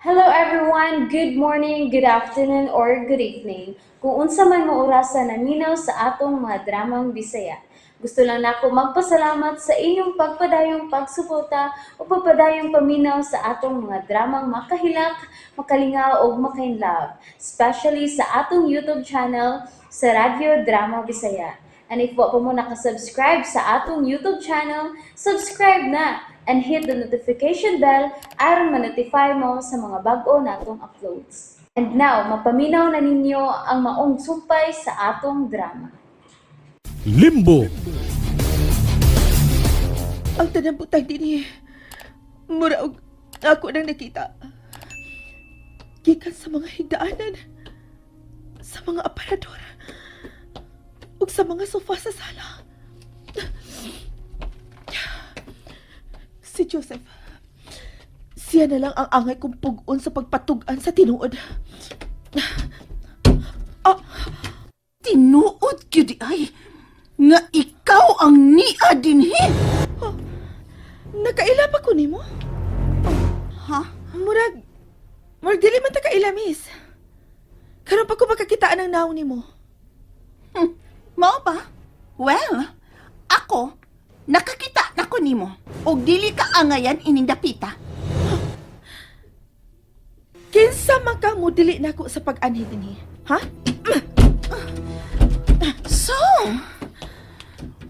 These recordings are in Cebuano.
Hello everyone! Good morning, good afternoon, or good evening. Kung unsa man mo orasa naminaw sa atong mga dramang Bisaya. Gusto lang nako magpasalamat sa inyong pagpadayong pagsuporta o pagpadayong paminaw sa atong mga dramang makahilak, makalingaw ug makainlove, especially sa atong YouTube channel sa Radyo Drama Bisaya. And if wa pa mo nakasubscribe sa atong YouTube channel, subscribe na and hit the notification bell aron ma-notify mo sa mga bag-o natong uploads. And now, mapaminaw na ninyo ang maong sumpay sa atong drama. Limbo. Ang tanang butang dinhi, mura og ako nang nakita. Gikan sa mga higdaanan, sa mga aparador, ug sa mga sofa sa sala. Si Joseph, siya na lang ang angay kong pug-on sa pagpatug-an sa tinuod. Ah, Tinuod gyud ay nga ikaw ang nia dinhi. Nakaila pa ko nimo? Ha? Murag dili man ta kaila, miss. Karon pa ko makakitaan ang naong nimo. Mao ba? Well, ako nakakita na ko nimo og dili ka angayan ining dapita. Kinsa man ka mo dili nako sa pag-anhi dinhi? Ha? So,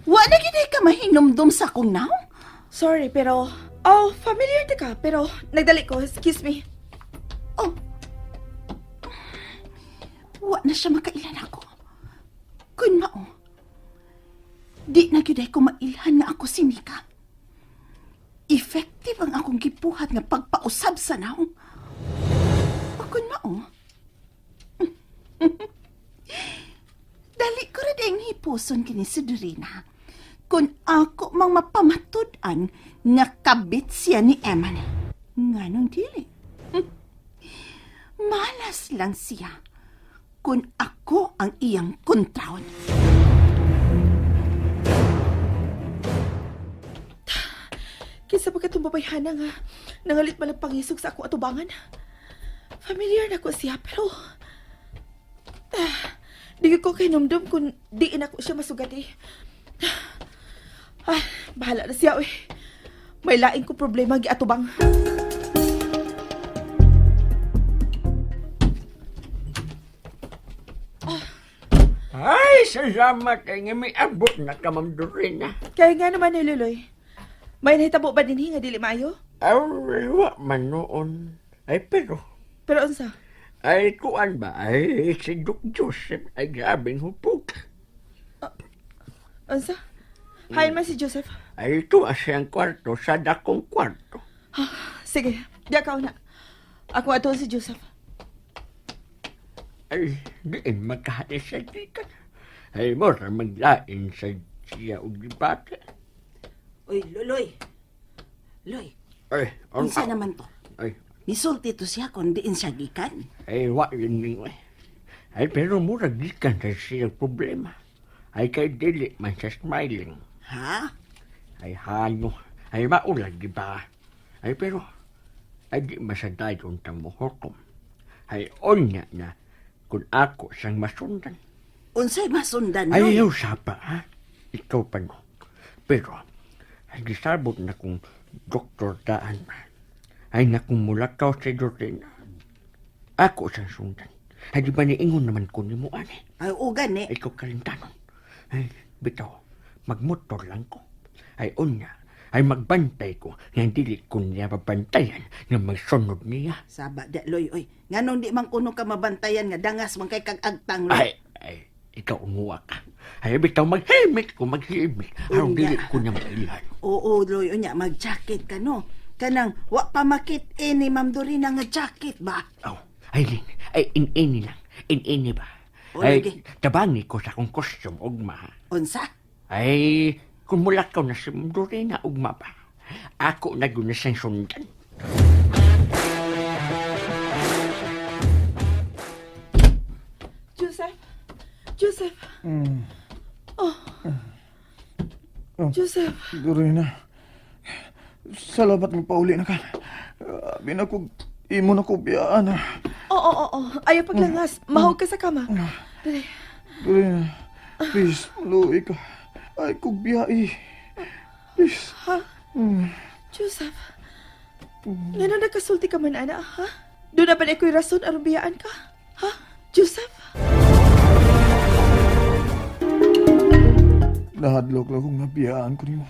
wa na gyud ay ka mahinumdum sa akong naong? Sorry, pero oh, familiar ta ka, pero nagdali ko. Excuse me. Oh. Wa na siya makailan ako. Kun mao, di na gyud ay ko mailhan nga ako si Nika. Effective ang akong gibuhat nga pagpausab sa naong. O kun mao, dali ko ra dayong hipuson kini si Dorina. Kun ako mang mapamatud-an nga kabit siya ni Eman. Nganong dili? Malas lang siya kung ako ang iyang kontraon. Kinsa pa katong babayhana nga nangalit man ang pangisog sa akong atubangan. Familiar na ko siya, pero ah, di ko kahinumdum kung di na ko siya masugati. Ah, bahala na siya, uy. May laing ko problema giatubang. Ay, salamat kay nga may abot na ka, Ma'am Dorina. Kaya nga naman ni Luloy, may nahitabo ba dinhi nga dili maayo? Ay, wa man noon. Ay, pero, Pero unsa? ay, kuan ba? Ay, si Doc Joseph ay grabeng hupog. Unsa? Hain man si Joseph. Ay, ito siyang kwarto sa dakong kwarto. Sige, di ka na. Ako ato si Joseph. Ay, diin magkahati sa gikan. Ay, mura maglain sa siya og debate. Uy, Luloy. Loy, Ay, ang unsa naman to? Ay, Nisulti to siya kung diin siya gikan. ay, wa yun ning ay. Ay, pero mura gikan sa siya problema. Ay, kay dili man siya smiling. Ha? Ay hano, ay maulag, di ba? Ay pero, ay di masadayon ta mo hukom. Ay onya na, kung ako siyang masundan. Unsay masundan, Ay, Loy? ayaw sapa, ha? Ikaw pa no. Pero, ay gisabot na kung doktor daan. Ay nakong mulakaw sa Dorina. Ako siyang sundan. Ay di ba niingon naman ko ni mo, ani? Ay, ugan eh. Ay, ikaw kalintanon. Ay, bitaw, magmotor lang ko. Ay, unya, ay magbantay ko nga dili ko niya babantayan nga magsunod niya. Saba da, Loy, oy. Nganong di man kuno ka mabantayan nga dangas man kay kag agtang, Loy. Ay, ay, ikaw umuwa ka. Ay, bitaw, maghimik ko, maghimik. Aron Unya. dili ko niya mailhan. Oo, Loy, unya, mag-jacket ka, no? Kanang, wa pa makit eh ni Ma'am Dorina nga jacket ba? Aw, ay, Lin, ay, in-ini lang. In-ini ba? O, Ay, lagi. tabangi ko sa akong costume, ugma. Unsa? Ay, kung mulakaw na si Dorina, ugma ba? Ako na yun na siyang sundan. Joseph? Joseph? Oh. Joseph, Dorina, salamat mo pauli na ka. Abi na ko Imo na ko biyaan ah. Oo, oo, oo. Ayaw paglangas. Mahog ka sa kama. Dali. Dorina, please, maluoy ka. Ay kog biyai. Please. Ha? Joseph. Ngano nakasulti ka man, ana, ha? Doon na ba na ako'y rason aron biyaan ka? Ha? Joseph? Nahadlok lang kung nabiyaan ko nimo.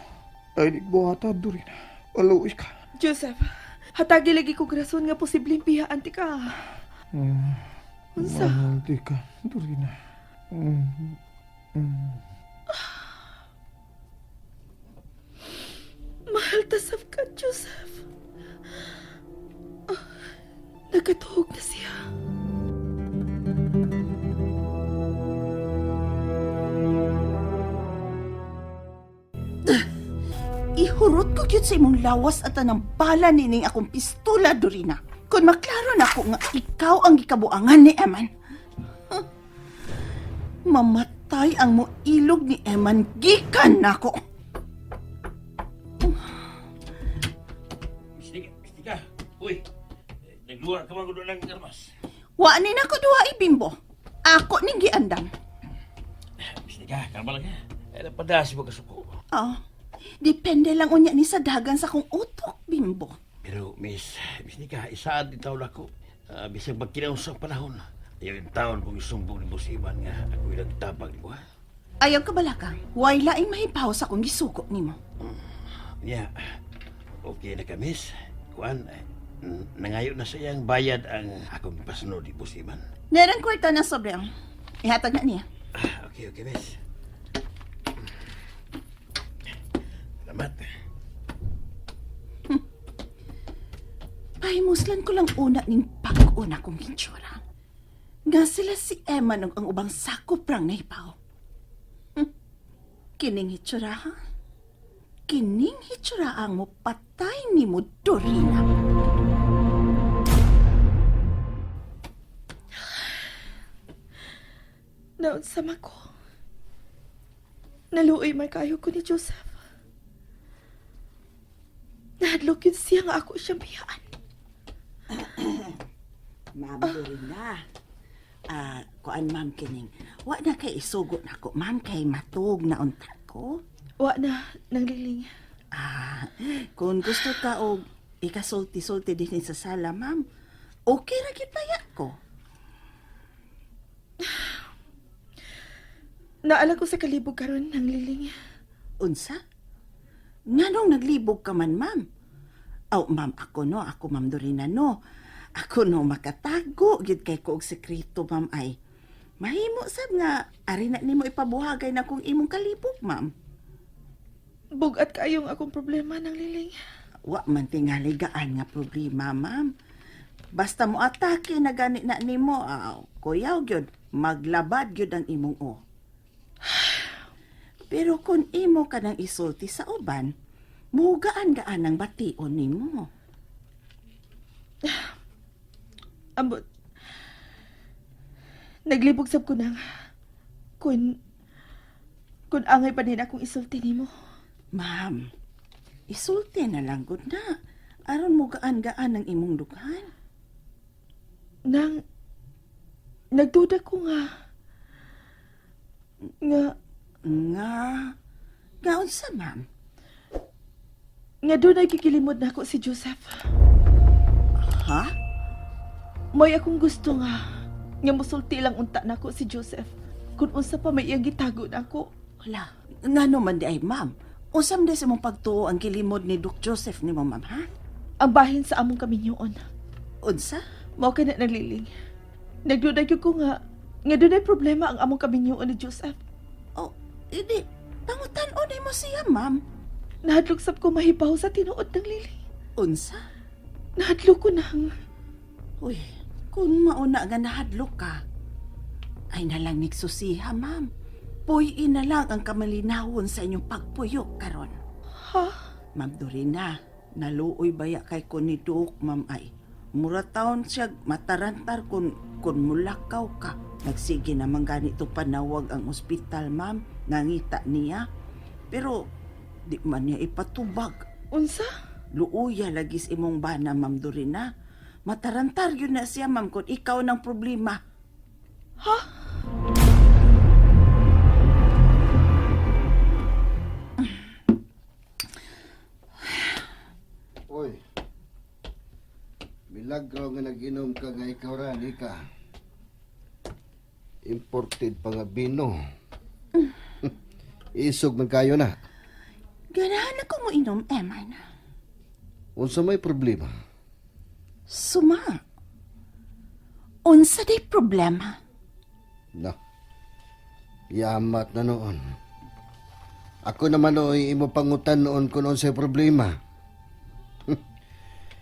Ay di buhata, Dorina. Maluoy ka. Joseph, hatagi lagi kog rason nga posibleng biyaan ti ka. Unsa? Mahal di ka, Dorina. Mm. Mahal ta sab ka, Joseph. Ah, nagkatuhog na siya. Ihurot ko gyud sa imong lawas at anang bala nining akong pistola, Dorina. Kung maklaro na ako nga ikaw ang gikabuangan ni Eman. Huh. Mamatay ang moilog ni Eman gikan nako. Mistika, mistika. Uy, nagluwa ka man ko doon ng armas. Wa ni nako duha ibimbo. Ako ning giandam. Mistika, kalma lang ha. Ay, napadasi mo kasuko. Oh, depende lang unya ni sa dagan sa akong utok, bimbo. Pero, miss, mistika, isaan din taon ako. Bisag magkinaw sa panahon. Ayaw yung taon kong isumbong ni Boss Iman nga ako'y nagtabag ni mo, ha? Ayaw ka balaka. Way laing mahibaw sa akong gisugo nimo. Niya, okay na ka, miss. Kuan, nangayo na sa iyang bayad ang akong pasunod ni Boss Iman. Nerang kwarta na sobre ang. Ihatag na niya. Ah, okay, okay, miss. Salamat. Pahimuslan ko lang una ning bag-o na kong gintsura. Nga sila si Emma nung ang ubang sakop rang nahibaw. Kining hitsura ha? Kining hitsura ang mo patay ni mo, Dorina. Naunsama ko. Naluoy man kayo ko ni Joseph. Nahadlok yun siya nga ako siyang biyaan. Ma'am Dorina. Ah, kuan ma'am kining. Wa na kay isugo nako ma'am kay matug na unta ko. Wa na, nangliling. Ah, kung gusto ka og ikasulti-sulti din sa sala, ma'am. Okay ra gyud baya ko. Naala ko sa kalibog karon nangliling. Unsa? Nganong naglibog ka man, ma'am? Aw, ma'am, ako no, ako ma'am Dorina no. Ako no makatago gyud kay ko og sekreto, ma'am ay. Mahimo sab nga ari na nimo ipabuhagay na kung imong kalibog, ma'am. Bugat kayong akong problema nangliling. Wa man tingali gaan nga problema, ma'am. Basta mo atake na gani na nimo, aw, kuyaw gyud, maglabad gyud ang imong o. Pero kung imo ka nang isulti sa uban, mugaan-gaan ang bation nimo. Ambot. Naglibog sab ko nang kun angay pa din akong isulti nimo. Ma'am, isulti na lang gud na. Aron mo gaan-gaan ang imong dughan. Nang nagduda ko nga nga Nga, nga unsa, ma'am? nga dunay gikilimod nako si Joseph. Ha? Mo'y akong gusto nga nga musulti lang unta nako si Joseph kun unsa pa may iyang gitago nako. Wala. Ngano man di ay, ma'am? Usam di sa mong pagtuo ang kilimod ni Doc Joseph ni mo, ma'am, ha? Ang bahin sa among kaminyoon. Unsa? Mao kay na nagliling. Nagduda gyud ko nga nga dunay problema ang among kaminyoon ni Joseph. Oh, hindi. Pangutan-on mo siya, ma'am. Nahadlok sab ko mahibaw sa tinuod ng lili. Unsa? Nahadlok ko nang Uy, kung mauna nga nahadlok ka, ay nalang nigsusiha, ma'am. Puyin na lang ang kamalinawon sa inyong pagpuyok karon. Ha? Ma'am Dorina, naluoy baya kay ko ni Duke, ma'am ay. Mura taon siya matarantar kun mulakaw ka. Nagsige naman ganito panawag ang ospital, ma'am. Nangita niya. Pero di man niya ipatubag. Unsa? Luuya lagis imong bana, ma'am Dorina. Matarantar yun na siya, ma'am, kung ikaw ng problema. Oy. Milagro nga nag-inom ka nga ikaw ra, ka. Imported pa nga bino. Isog man kayo na. Ganahan ako mo inom, Eman. Unsa may problema? Suma. Unsa day problema? Na. Yamat na noon. Ako naman nooy imo pangutan noon kung unsay problema.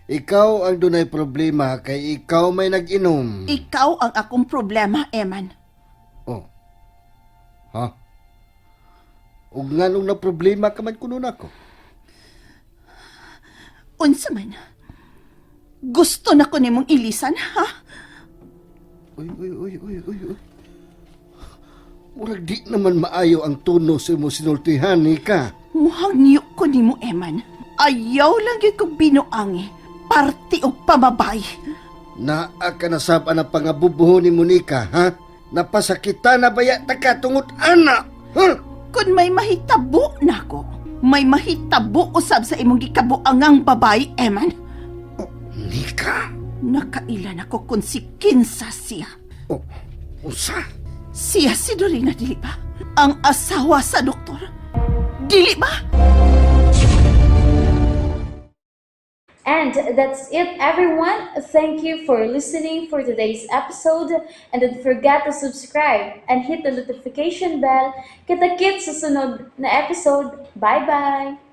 Ikaw ang dunay problema kay ikaw may nag-inom. Ikaw ang akong problema, Eman. Oh. Ha? Ug nganong na problema ka man kuno nako? Unsa man? Gusto na ko nimong ilisan, ha? Uy, uy, uy, uy, uy, uy. Murag di naman maayo ang tono sa imo sinultihan, Nika. Muhang niyo ko nimo, Eman. Ayaw lang yun kong binuangi. Parti og pamabay. Naa ka na sab ang pangabubuho ni Monica, ha? Napasakita na baya ta ka tungod ana. Ha? Kung may mahitabo nako, may mahitabo usab sa imong gikabuangang babae, Eman. Nika? Nakailan ako kung si Kinsa siya. Oh, usa? Siya si Dorina, dili ba? Ang asawa sa doktor. Dili ba? And that's it, everyone. Thank you for listening for today's episode. And don't forget to subscribe and hit the notification bell. Kita-kits sa sunod na episode. Bye-bye!